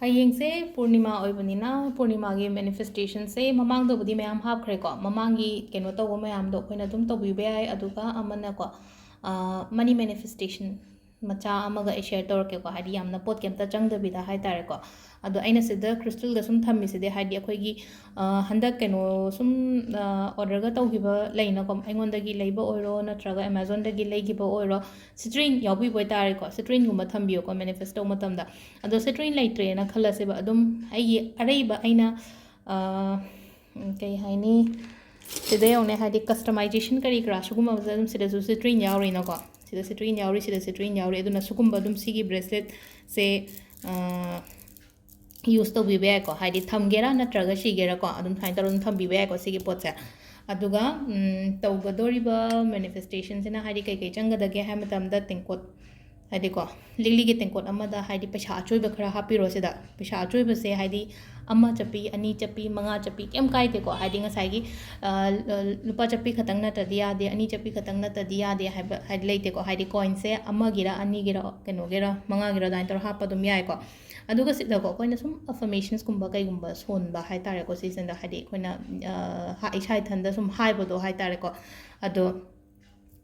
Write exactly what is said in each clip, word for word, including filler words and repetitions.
ꯍꯌꯦꯡꯁꯦ ꯄꯨꯔꯅꯤꯃꯥ ꯑꯣꯏꯕꯅꯤꯅ, ꯄꯨꯔꯅꯤꯃꯥꯒꯤ ꯃꯦꯅꯤꯐꯦꯁꯇꯦꯁꯟꯁꯦ ꯃꯃꯥꯡꯗꯕꯨꯗꯤ ꯃꯌꯥꯝ ꯍꯥꯞꯈ꯭ꯔꯦꯀꯣ꯫ ꯃꯃꯥꯡꯒꯤ ꯀꯩꯅꯣ ꯇꯧꯕ ꯃꯌꯥꯝꯗꯣ ꯑꯩꯈꯣꯏꯅ ꯑꯗꯨꯝ ꯇꯧꯕꯤꯕ ꯌꯥꯏ꯫ ꯑꯗꯨꯒ ꯑꯃꯅꯀꯣ, ꯃꯅꯤ ꯃꯦꯅꯤꯐꯦꯁꯇꯦꯁꯟ ꯃꯆꯥ ꯑꯃꯒ ꯑꯩ ꯁꯦꯌꯔ ꯇꯧꯔꯛꯀꯦꯀꯣ, ꯍꯥꯏꯗꯤ ꯌꯥꯝꯅ ꯄꯣꯠ ꯀꯩꯝꯇ ꯆꯪꯗꯕꯤꯗ ꯍꯥꯏꯇꯥꯔꯦꯀꯣ꯫ ꯑꯗꯣ ꯑꯩꯅ ꯁꯤꯗ ꯀ꯭ꯔꯤꯁꯇꯜꯗ ꯁꯨꯝ ꯊꯝꯃꯤꯁꯤꯗꯤ, ꯍꯥꯏꯗꯤ ꯑꯩꯈꯣꯏꯒꯤ, ꯑ, ꯍꯟꯗꯛ ꯀꯩꯅꯣ ꯁꯨꯝ, ꯑ, ꯑꯣꯔꯗꯔꯒ ꯇꯧꯈꯤꯕ ꯂꯩꯅꯀꯣ, ꯑꯩꯉꯣꯟꯗꯒꯤ ꯂꯩꯕ ꯑꯣꯏꯔꯣ ꯅꯠꯇ꯭ꯔꯒ ꯑꯦꯃꯥꯖꯣꯟꯗꯒꯤ ꯂꯩꯈꯤꯕ ꯑꯣꯏꯔꯣ, ꯁꯤꯇ꯭ꯔꯤꯟ ꯌꯥꯎꯕꯤꯕ ꯑꯣꯏꯇꯥꯔꯦꯀꯣ, ꯁꯤꯇ꯭ꯔꯤꯟꯒꯨꯝꯕ ꯊꯝꯕꯤꯌꯨꯀꯣ ꯃꯦꯅꯤꯐꯦꯁ ꯇꯧꯕ ꯃꯇꯝꯗ꯫ ꯑꯗꯣ ꯁꯤꯇ꯭ꯔꯤꯟ ꯂꯩꯇ꯭ꯔꯦꯅ ꯈꯜꯂꯁꯦꯕ, ꯑꯗꯨꯝ ꯑꯩꯒꯤ ꯑꯔꯩꯕ ꯑꯩꯅ, ꯑ, ꯎꯝ, ꯀꯩ ꯍꯥꯏꯅꯤ, ꯁꯤꯗ ꯌꯦꯡꯉꯨꯅꯦ, ꯍꯥꯏꯗꯤ ꯀꯁꯇꯃꯥꯏꯖꯦꯁꯟ ꯀꯔꯤ ꯀꯔꯥ ꯁꯤꯒꯨꯝꯕꯁꯦ ꯑꯗꯨꯝ ꯁꯤꯗꯁꯨ ꯁꯤꯇ꯭ꯔꯤꯟ ꯌꯥꯎꯔꯤꯅꯀꯣ꯫ ꯁꯤꯗ ꯁꯤꯇ꯭ꯔꯤꯟ ꯌꯥꯎꯔꯤ, ꯁꯤꯗ ꯁꯤꯇ꯭ꯔꯤꯟ ꯌꯥꯎꯔꯤ꯫ ꯑꯗꯨꯅ ꯁꯤꯒꯨꯝꯕ ꯑꯗꯨꯝ ꯁꯤꯒꯤ ꯕ꯭ꯔꯦꯁꯂꯦꯠꯁꯦ, ꯑ, ꯌꯨꯁ ꯇꯧꯕꯤꯕ ꯌꯥꯏꯀꯣ, ꯍꯥꯏꯗꯤ ꯊꯝꯒꯦꯔꯥ ꯅꯠꯇ꯭ꯔꯒ ꯁꯤꯒꯦꯔꯥꯀꯣ, ꯑꯗꯨꯝ ꯁꯨꯃꯥꯏꯅ ꯇꯧꯔꯒ ꯑꯗꯨꯝ ꯊꯝꯕꯤꯕ ꯌꯥꯏꯀꯣ ꯁꯤꯒꯤ ꯄꯣꯠꯁꯦ꯫ ꯑꯗꯨꯒ, ꯎꯝ, ꯇꯧꯒꯗꯧꯔꯤꯕ ꯃꯦꯅꯤꯐꯦꯁꯇꯦꯁꯟꯁꯤꯅ ꯍꯥꯏꯗꯤ ꯀꯩꯀꯩ ꯆꯪꯒꯗꯒꯦ ꯍꯥꯏ ꯃꯇꯝꯗ, ꯇꯦꯡꯀꯣꯠ, ꯍꯥꯏꯗꯤꯀꯣ, ꯂꯤꯛꯂꯤꯒꯤ ꯇꯦꯡꯀꯣꯠ ꯑꯃꯗ ꯍꯥꯏꯗꯤ ꯄꯩꯁꯥ ꯑꯆꯣꯏꯕ ꯈꯔ ꯍꯥꯞꯄꯤꯔꯣ ꯁꯤꯗ꯫ ꯄꯩꯁꯥ ꯑꯆꯣꯏꯕꯁꯦ ꯍꯥꯏꯗꯤ ꯑꯃ ꯆꯠꯄꯤ, ꯑꯅꯤ ꯆꯠꯄꯤ, ꯃꯉꯥ ꯆꯠꯄꯤ, ꯀꯩꯝ ꯀꯥꯏꯗꯦꯀꯣ꯫ ꯍꯥꯏꯗꯤ ꯉꯁꯥꯏꯒꯤ, ꯑ, ꯂꯨꯄꯥ ꯆꯠꯄꯤ ꯈꯛꯇꯪ ꯅꯠꯇ꯭ꯔꯗꯤ ꯌꯥꯗꯦ, ꯑꯅꯤ ꯆꯠꯄꯤ ꯈꯛꯇꯪ ꯅꯠꯇ꯭ꯔꯗꯤ ꯌꯥꯗꯦ ꯍꯥꯏꯕ ꯍꯥꯏꯗꯤ ꯂꯩꯇꯦꯀꯣ꯫ ꯍꯥꯏꯗꯤ ꯀꯣꯏꯟꯁꯦ ꯑꯃꯒꯤꯔ, ꯑꯅꯤꯒꯤꯔ, ꯀꯩꯅꯣꯒꯤꯔ, ꯃꯉꯥꯒꯤꯔ, ꯑꯗꯨꯃꯥꯏꯅ ꯇꯧꯔꯒ ꯍꯥꯞꯄ ꯑꯗꯨꯝ ꯌꯥꯏꯀꯣ꯫ ꯑꯗꯨꯒ ꯁꯤꯗꯀꯣ ꯑꯩꯈꯣꯏꯅ ꯁꯨꯝ ꯑꯐꯔꯃꯦꯁꯟꯁꯀꯨꯝꯕ ꯀꯩꯒꯨꯝꯕ ꯁꯣꯟꯕ ꯍꯥꯏꯇꯥꯔꯦꯀꯣ, ꯁꯤꯁꯤꯅ ꯍꯥꯏꯗꯤ ꯑꯩꯈꯣꯏꯅ, ꯑ, ꯍꯥ-, ꯏꯁꯥ ꯏꯊꯟꯗ ꯁꯨꯝ ꯍꯥꯏꯕꯗꯣ ꯍꯥꯏꯇꯥꯔꯦꯀꯣ꯫ ꯑꯗꯣ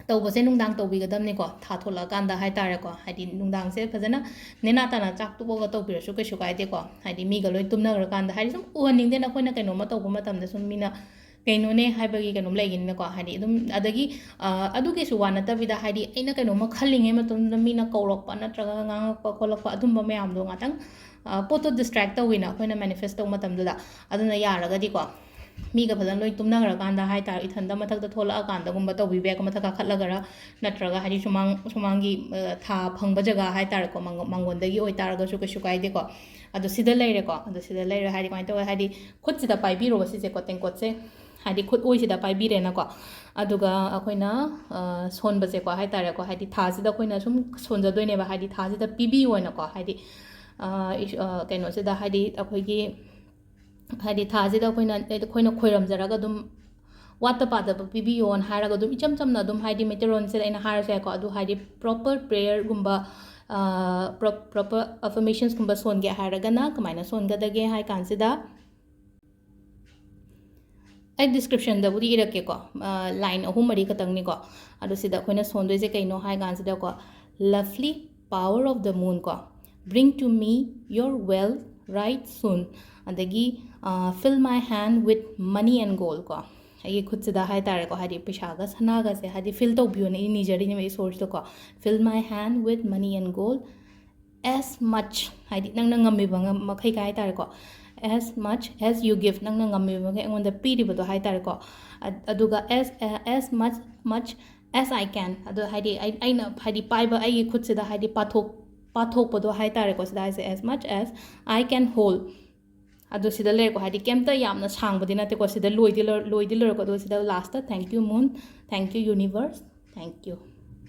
ꯇꯧꯕꯁꯦ ꯅꯨꯡꯗꯥꯡ ꯇꯧꯕꯤꯒꯗꯕꯅꯤꯀꯣ, ꯊꯥ ꯊꯣꯛꯂꯛꯑꯀꯥꯟꯗ ꯍꯥꯏꯇꯥꯔꯦꯀꯣ꯫ ꯍꯥꯏꯗꯤ ꯅꯨꯡꯗꯥꯡꯁꯦ ꯐꯖꯅ ꯅꯦꯅꯥ ꯇꯥꯅ ꯆꯥꯛ ꯇꯣꯛꯑꯒ ꯇꯧꯕꯤꯔꯁꯨ ꯀꯩꯁꯨ ꯀꯥꯏꯗꯦꯀꯣ꯫ ꯍꯥꯏꯗꯤ ꯃꯤꯒ ꯂꯣꯏ ꯇꯨꯝꯅꯈ꯭ꯔꯀꯥꯟꯗ, ꯍꯥꯏꯗꯤ ꯁꯨꯝ ꯎꯍꯟꯅꯤꯡꯗꯦꯅ ꯑꯩꯈꯣꯏꯅ ꯀꯩꯅꯣꯝꯃ ꯇꯧꯕ ꯃꯇꯝꯗ ꯁꯨꯝ ꯃꯤꯅ ꯀꯩꯅꯣꯅꯦ ꯍꯥꯏꯕꯒꯤ ꯀꯩꯅꯣꯝ ꯂꯩꯒꯅꯤꯅꯀꯣ꯫ ꯍꯥꯏꯗꯤ ꯑꯗꯨꯝ ꯑꯗꯒꯤ, ꯑ, ꯑꯗꯨꯒꯤꯁꯨ ꯋꯥ ꯅꯠꯇꯕꯤꯗ, ꯍꯥꯏꯗꯤ ꯑꯩꯅ ꯀꯩꯅꯣꯝꯃ ꯈꯜꯂꯤꯉꯩ ꯃꯇꯝꯗ ꯃꯤꯅ ꯀꯧꯔꯛꯄ ꯅꯠꯇ꯭ꯔꯒ ꯉꯥꯡꯉꯛꯄ ꯈꯣꯠꯂꯛꯄ ꯑꯗꯨꯝꯕ ꯃꯌꯥꯝꯗꯣ ꯉꯥꯛꯇꯪ, ꯑ, ꯄꯣꯠꯇꯣ ꯗꯤꯁꯇ꯭ꯔꯦꯛ ꯇꯧꯋꯤꯅ ꯑꯩꯈꯣꯏꯅ ꯃꯦꯅꯤꯐꯦꯁ ꯇꯧꯕ ꯃꯇꯝꯗꯨꯗ꯫ ꯑꯗꯨꯅ ꯌꯥꯔꯒꯗꯤꯀꯣ, ꯃꯤꯒ ꯐꯖꯅ ꯂꯣꯏ ꯇꯨꯝꯅꯈ꯭ꯔꯀꯥꯟꯗ ꯍꯥꯏꯇꯥꯔꯦ, ꯏꯊꯟꯗ ꯃꯊꯛꯇ ꯊꯣꯛꯂꯛꯑꯀꯥꯟꯗꯒꯨꯝꯕ ꯇꯧꯕꯤꯕ ꯌꯥꯏꯀꯣ, ꯃꯊꯛ ꯀꯥꯈꯠꯂꯒꯔ ꯅꯠꯇ꯭ꯔꯒ ꯍꯥꯏꯗꯤ ꯁꯨꯃꯥꯡ, ꯁꯨꯃꯥꯡꯒꯤ, ꯑ, ꯊꯥ ꯐꯪꯕ ꯖꯒꯥ ꯍꯥꯏꯇꯥꯔꯦꯀꯣ, ꯃꯥꯡꯒꯣ-, ꯃꯥꯡꯒꯣꯟꯗꯒꯤ ꯑꯣꯏꯇꯥꯔꯒꯁꯨ ꯀꯩꯁꯨ ꯀꯥꯏꯗꯦꯀꯣ꯫ ꯑꯗꯣ ꯁꯤꯗ ꯂꯩꯔꯦꯀꯣ, ꯑꯗꯣ ꯁꯤꯗ ꯂꯩꯔꯦ ꯍꯥꯏꯗꯤ ꯀꯃꯥꯏꯅ ꯇꯧꯋꯦ ꯍꯥꯏꯗꯤ ꯈꯨꯠꯁꯤꯗ ꯄꯥꯏꯕꯤꯔꯣꯕ ꯁꯤꯁꯦꯀꯣ, ꯇꯦꯡꯀꯣꯠꯁꯦ ꯍꯥꯏꯗꯤ ꯈꯨꯠ ꯑꯣꯏꯁꯤꯗ ꯄꯥꯏꯕꯤꯔꯦꯅꯀꯣ꯫ ꯑꯗꯨꯒ ꯑꯩꯈꯣꯏꯅ, ꯑ, ꯁꯣꯟꯕꯁꯦꯀꯣ ꯍꯥꯏꯇꯥꯔꯦꯀꯣ, ꯍꯥꯏꯗꯤ ꯊꯥꯁꯤꯗ ꯑꯩꯈꯣꯏꯅ ꯁꯨꯝ ꯁꯣꯟꯖꯗꯣꯏꯅꯦꯕ, ꯍꯥꯏꯗꯤ ꯊꯥꯁꯤꯗ ꯄꯤꯕꯤꯌꯣꯅꯀꯣ, ꯍꯥꯏꯗꯤ, ꯑ, ꯏꯁ-, ꯑ, ꯀꯩꯅꯣꯁꯤꯗ ꯍꯥꯏꯗꯤ ꯑꯩꯈꯣꯏꯒꯤ ꯍꯥꯏꯗꯤ ꯊꯥꯁꯤꯗ ꯑꯩꯈꯣꯏꯅ, ꯑꯩꯈꯣꯏꯅ ꯈꯣꯏꯔꯝꯖꯔꯒ ꯑꯗꯨꯝ ꯋꯥꯠꯇ ꯄꯥꯗꯕ ꯄꯤꯕꯤꯌꯣꯅ ꯍꯥꯏꯔꯒ ꯑꯗꯨꯝ ꯏꯆꯝ ꯆꯝꯅ ꯑꯗꯨꯝ ꯍꯥꯏꯗꯤ ꯃꯩꯇꯩꯂꯣꯟꯁꯤꯗ ꯑꯩꯅ ꯍꯥꯏꯔꯁꯨ ꯌꯥꯏꯀꯣ꯫ ꯑꯗꯨ ꯍꯥꯏꯗꯤ ꯄ꯭ꯔꯣꯄꯔ ꯄ꯭ꯔꯦꯌꯔꯒꯨꯝꯕ ꯄ꯭ꯔꯣ ꯄ꯭ꯔꯣꯄꯔ ꯑꯐꯔꯃꯦꯁꯟꯁꯀꯨꯝꯕ ꯁꯣꯟꯒꯦ ꯍꯥꯏꯔꯒꯅ ꯀꯃꯥꯏꯅ ꯁꯣꯟꯒꯗꯒꯦ ꯍꯥꯏ ꯀꯥꯟꯁꯤꯗ, ꯑꯩ ꯗꯤꯁꯀ꯭ꯔꯤꯞꯁꯟꯗꯕꯨꯗꯤ ꯏꯔꯛꯀꯦꯀꯣ, ꯂꯥꯏꯟ ꯑꯍꯨꯝ ꯃꯔꯤ ꯈꯛꯇꯪꯅꯤꯀꯣ꯫ ꯑꯗꯣ ꯁꯤꯗ ꯑꯩꯈꯣꯏꯅ ꯁꯣꯟꯗꯣꯏꯁꯦ ꯀꯩꯅꯣ ꯍꯥꯏ ꯀꯥꯟꯁꯤꯗꯀꯣ, lovely power of the moon ꯀꯣ, bring to me your wealth right soon, ꯑꯗꯒꯤ fill my hand with money and gold ꯀꯣ, ꯑꯩꯒꯤ ꯈꯨꯠꯁꯤꯗ ꯍꯥꯏ ꯇꯥꯔꯦꯀꯣ, ꯍꯥꯏꯗꯤ ꯄꯩꯁꯥꯒ ꯁꯅꯥꯒꯁꯦ ꯍꯥꯏꯗꯤ ꯐꯤꯜ ꯇꯧꯕꯤꯌꯣꯅ ꯑꯩ ꯅꯤꯖꯔꯤꯅꯦꯕ ꯏꯁꯣꯔꯁꯤꯗꯀꯣ꯫ Fill my hand with money and gold as much, ꯍꯥꯏꯗꯤ ꯅꯪꯅ ꯉꯝꯃꯤꯕ ꯉꯝ- ꯃꯈꯩꯒ ꯍꯥꯏ ꯇꯥꯔꯦꯀꯣ, as much as you give, ꯅꯪꯅ ꯉꯝꯃꯤꯕ ꯃꯈꯩ ꯑꯩꯉꯣꯟꯗ ꯄꯤꯔꯤꯕꯗꯣ ꯍꯥꯏ ꯇꯥꯔꯦꯀꯣ꯫ ꯑ- ꯑꯗꯨꯒ as as much much as I can, ꯑꯗꯣ ꯍꯥꯏꯗꯤ ꯑꯩ ꯑꯩꯅ ꯍꯥꯏꯗꯤ ꯄꯥꯏꯕ ꯑꯩꯒꯤ ꯈꯨꯠꯁꯤꯗ ꯍꯥꯏꯗꯤ ꯄꯥꯊꯣꯛ ꯄꯥꯊꯣꯛꯄꯗꯣ ꯍꯥꯏ ꯇꯥꯔꯦꯀꯣ꯫ ꯁꯤꯗ ꯍꯥꯏꯁꯦ as much as I can hold꯫ ꯑꯗꯣ ꯁꯤꯗ ꯂꯩꯔꯦꯀꯣ, ꯍꯥꯏꯗꯤ ꯀꯩꯝꯇ ꯌꯥꯝꯅ ꯁꯥꯡꯕꯗꯤ ꯅꯠꯇꯦꯀꯣ, ꯁꯤꯗ ꯂꯣꯏꯗꯤ ꯂꯣꯏ- ꯂꯣꯏꯗꯤ ꯂꯣꯏꯔꯦꯀꯣ꯫ ꯑꯗꯣ ꯁꯤꯗ last thank you moon, thank you universe, thank you,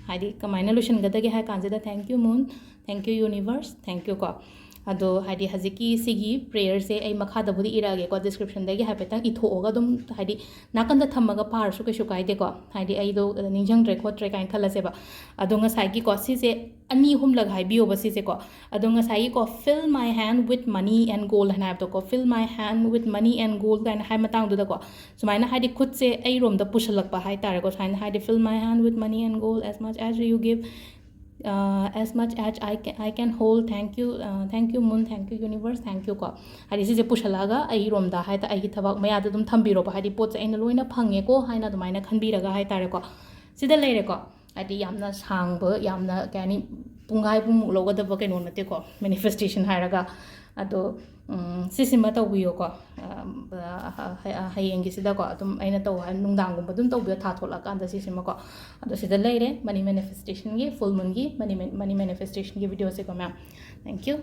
ꯍꯥꯏꯗꯤ ꯀꯃꯥꯏꯅ ꯂꯣꯏꯁꯤꯟꯒꯗꯒꯦ ꯍꯥꯏ ꯀꯥꯟꯁꯤꯗ, thank you moon, thank you universe, thank you ꯀꯣ꯫ ꯑꯗꯣ ꯍꯥꯏꯗꯤ ꯍꯧꯖꯤꯛꯀꯤ ꯁꯤꯒꯤ ꯄ꯭ꯔꯦꯌꯔꯁꯦ ꯑꯩ ꯃꯈꯥꯗꯕꯨꯗꯤ ꯏꯔꯛꯑꯒꯦꯀꯣ, ꯗꯤꯁꯀ꯭ꯔꯤꯞꯁꯟꯗꯒꯤ ꯍꯥꯏꯐꯦꯠꯇꯪ ꯏꯊꯣꯛꯑꯒ ꯑꯗꯨꯝ ꯍꯥꯏꯗꯤ ꯅꯥꯀꯟꯗ ꯊꯝꯃꯒ ꯄꯥꯔꯁꯨ ꯀꯩꯁꯨ ꯀꯥꯏꯗꯦꯀꯣ꯫ ꯍꯥꯏꯗꯤ ꯑꯩꯗꯣ ꯅꯤꯡꯁꯤꯡꯗ꯭ꯔꯦ ꯈꯣꯠꯇ꯭ꯔꯦ ꯀꯥꯏꯅ ꯈꯜꯂꯁꯦꯕ꯫ ꯑꯗꯣ ꯉꯁꯥꯏꯒꯤꯀꯣ ꯁꯤꯁꯦ ꯑꯅꯤ ꯑꯍꯨꯝꯂꯛ ꯍꯥꯏꯕꯤꯌꯣꯕ ꯁꯤꯁꯦꯀꯣ꯫ ꯑꯗꯣ ꯉꯁꯥꯏꯒꯤꯀꯣ, fill my hand with money and gold ꯍꯥꯏꯅ ꯍꯥꯏꯕꯗꯣꯀꯣ, fill my hand with money and gold ꯀꯥꯏꯅ ꯍꯥꯏ ꯃꯇꯥꯡꯗꯨꯗꯀꯣ, ꯁꯨꯃꯥꯏꯅ ꯍꯥꯏꯗꯤ ꯈꯨꯠꯁꯦ ꯑꯩꯔꯣꯝꯗ ꯄꯨꯁꯜꯂꯛꯄ ꯍꯥꯏ ꯇꯥꯔꯦꯀꯣ꯫ ꯁꯨꯃꯥꯏꯅ ꯍꯥꯏꯗꯤ fill my hand with money and gold as much as you give, uh, as much as I can, I can hold, thank you, uh, thank you moon, thank you universe, thank you ꯀꯣ꯫ ꯍꯥꯏꯗꯤ ꯁꯤꯁꯦ ꯄꯨꯁꯜꯂꯛꯑꯒ ꯑꯩꯔꯣꯝꯗ ꯍꯥꯏ ꯇꯥ- ꯑꯩꯒꯤ ꯊꯕꯛ ꯃꯌꯥꯗ ꯑꯗꯨꯝ ꯊꯝꯕꯤꯔꯣꯕ, ꯍꯥꯏꯗꯤ ꯄꯣꯠꯁꯦ ꯑꯩꯅ ꯂꯣꯏꯅ ꯐꯪꯉꯦꯀꯣ ꯍꯥꯏꯅ ꯑꯗꯨꯃꯥꯏꯅ ꯈꯟꯕꯤꯔꯒ ꯍꯥꯏ ꯇꯥꯔꯦꯀꯣ꯫ ꯁꯤꯗ ꯂꯩꯔꯦꯀꯣ꯫ ꯍꯥꯏꯗꯤ ꯌꯥꯝꯅ ꯁꯥꯡꯕ, ꯌꯥꯝꯅ ꯀꯩ ꯍꯥꯏꯅꯤ, ꯄꯨꯡꯈꯥꯏ ꯄꯨꯡꯃꯨꯛ ꯂꯧꯒꯗꯕ ꯀꯩꯅꯣ ꯅꯠꯇꯦꯀꯣ, ꯃꯦꯅꯤꯐꯦꯁꯇꯦꯁꯟ ꯍꯥꯏꯔꯒ꯫ ꯑꯗꯣ ꯎꯝ, ꯁꯤꯁꯤꯃ ꯇꯧꯕꯤꯌꯨꯀꯣ꯫ ꯑ, ꯑ, ꯍ- ꯑ, ꯍꯌꯦꯡꯒꯤꯁꯤꯗꯀꯣ ꯑꯗꯨꯝ ꯑꯩꯅ ꯇꯧ ꯍꯥꯏ, ꯅꯨꯡꯗꯥꯡꯒꯨꯝꯕ ꯑꯗꯨꯝ ꯇꯧꯕꯤꯌꯣ, ꯊꯥ ꯊꯣꯛꯂꯛꯑꯀꯥꯟꯗ ꯁꯤꯁꯤꯃꯀꯣ꯫ ꯑꯗꯣ ꯁꯤꯗ ꯂꯩꯔꯦ ꯃꯅꯤ ꯃꯦꯅꯤꯐꯦꯁꯇꯦꯁꯟꯒꯤ, ꯐꯨꯜ ꯃꯨꯟꯒꯤ ꯃꯅꯤ ꯃꯦ- ꯃꯅꯤ ꯃꯦꯅꯤꯐꯦꯁꯇꯦꯁꯟꯒꯤ ꯚꯤꯗꯤꯑꯣꯁꯦꯀꯣ ꯃꯌꯥꯝ꯫ Thank you꯫